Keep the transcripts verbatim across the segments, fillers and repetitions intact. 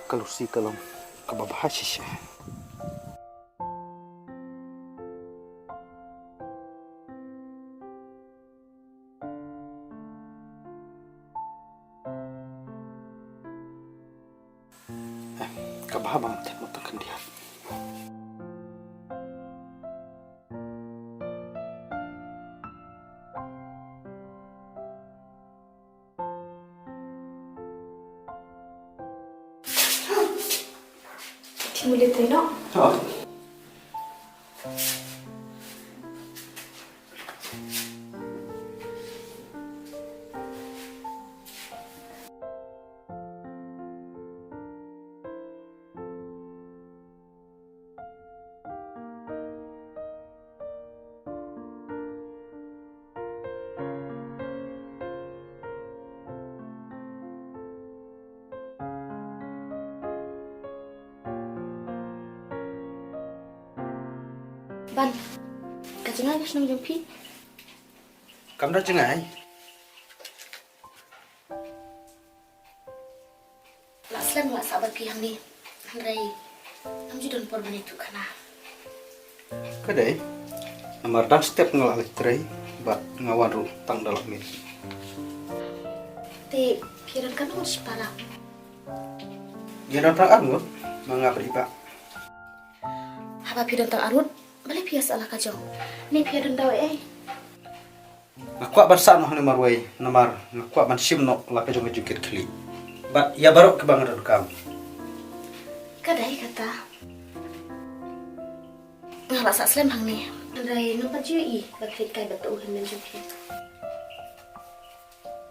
Ka Lucy ka long kaba bha shisha. Eh, kaba bha ba ngam thep noh tang khyndiat. Phi mut leit trei noh. Oh. Ban, ka jngai ka shnong jong phi? Kam da jngai. La slem la sah bad phi hangne. Hynrei ngam ju don por ban ïathuh khana. Ka dei namar dang step nga la leit trei bad nga wan ruh tang da la miet. Te phi don katno ngut shipara? Ngi don tang ar ngut, ma nga bad i bah. Haba phi don tang ar ngut, balei phi ïa sah la ka jong? Ne phi ïa don daw ei ei? Nga kwah ban sah noh hangne marwei namar nga kwah ban shim noh la ka jong ka jingkit khlieh bad ïa baroh kiba nga donkam. Ka dei kata. Nga la sah slem hangne. Hynrei ngam pat ju ïohi ba khreh kai bad u hynmen jong phi.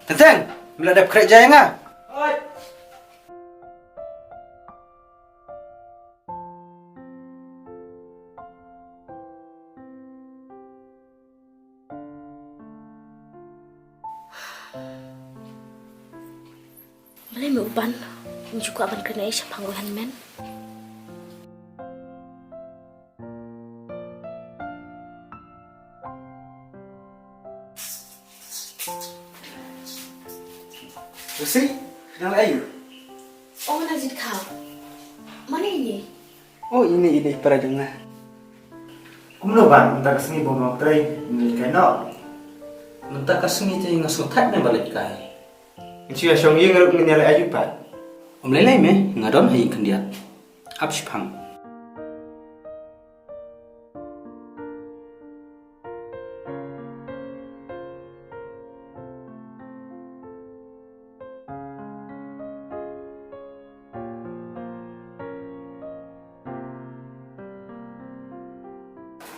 Teng teng, me la dep khreh ja ïa nga. Hoi. Balei me u Ban um ju kwah ban kren ei ei shaphang u hynmen? Lucy, phi dang leh aïu? Oh, nga dang jied khaw. Mane ine? Oh, ine, ine i para jong nga. Kumno Ban, mynta ka sngi bym long trei, ine kai noh. Mynta ka sngi te nga sngewthuh me ba leit kai. Ngi shu ïa shong ïing ruh ngin ïa leh aïu pat? Ym lei lei me, nga don ha ïing khyndiat. Ap shipang.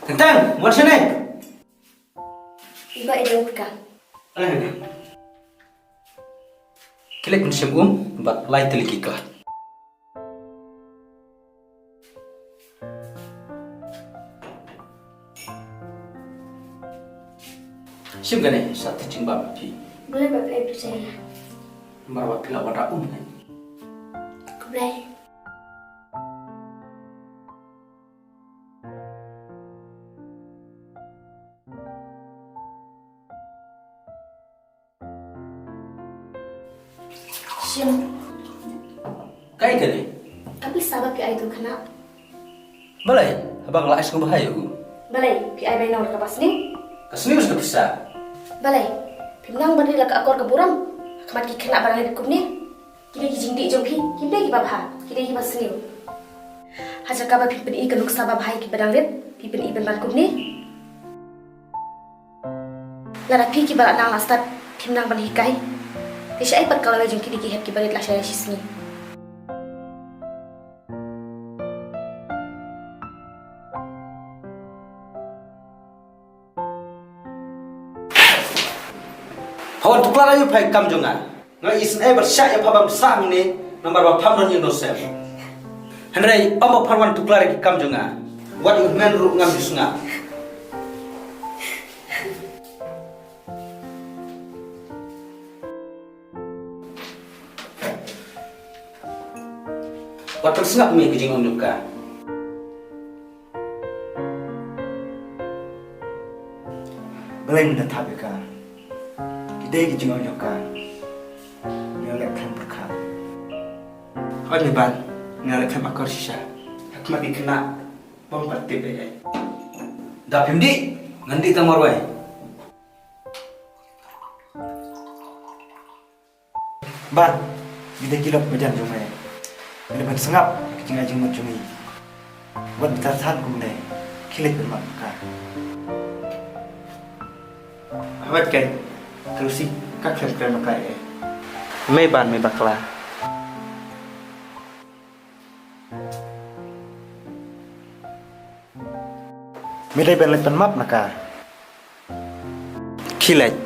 Teng teng, wan shane. I bah i dei ka. Ai ne. Ki leit mynsiem um bad lai tylli ki khlad. Shim kane sa te jingbam phi. Balei ba phi ai pisa ïa nga? Namar ba phi la wanrah um ne. Khublei. Shim. Kaei kane? Ka pisa ba phi ai to khynnah. Balei? Haba nga la ai sngewbha ïa u. Balei? Phi ai bainong da kaba sniew? Ka sniew sa ka pisa. Balei? Phim nang ban ri la ka akor ka burom ha khmat ki khynnah ba dang rit kumne? Kine ki jingdih jong phi kim dei kiba bha, ki dei kiba sniew. Ha jaka ba phin pyni ka nuksa ba bha ïa kiba dang rit, phi pyni ban ban kumne. Lada phi kiba la nang la stad phim nang ban hikai, te shaei pat ka lawei jong kine ki hep kiba rit lashai lashisngi. Pha wan tuklar aïu pha ïa ka kam jong nga? Nga isynei bad shah ïa pha ban sah hangne namar ba pham don ïing don sem. Hynrei ym ba phan wan tuklar ïa ka kam jong nga. Wat ïa u hynmen ruh ngam ju sngap. Wat phan sngap me ka jingong jong ka. Balei me da thap ïa ka? Ki dei ki jingong jong ka. Ïa leh khlem pyrkhat. Hooid me Ban. Nga la khlem akor shisha ha khmat ki khynnah bym pat tip ei ei. Da phim dih, ngan dih tang marwei. Bad, ngi dei ki lok bajan jong me. Me dei ban sngap ïa ka jingai jingmut jong ngi. Wat bitar than kumne. Khie leit ban map na ka. Hawat kai. Ka Lucy ka khlem kren ma ka ei ei. Me ban me bakla. Me dei ban leit ban map na ka. Khie leit,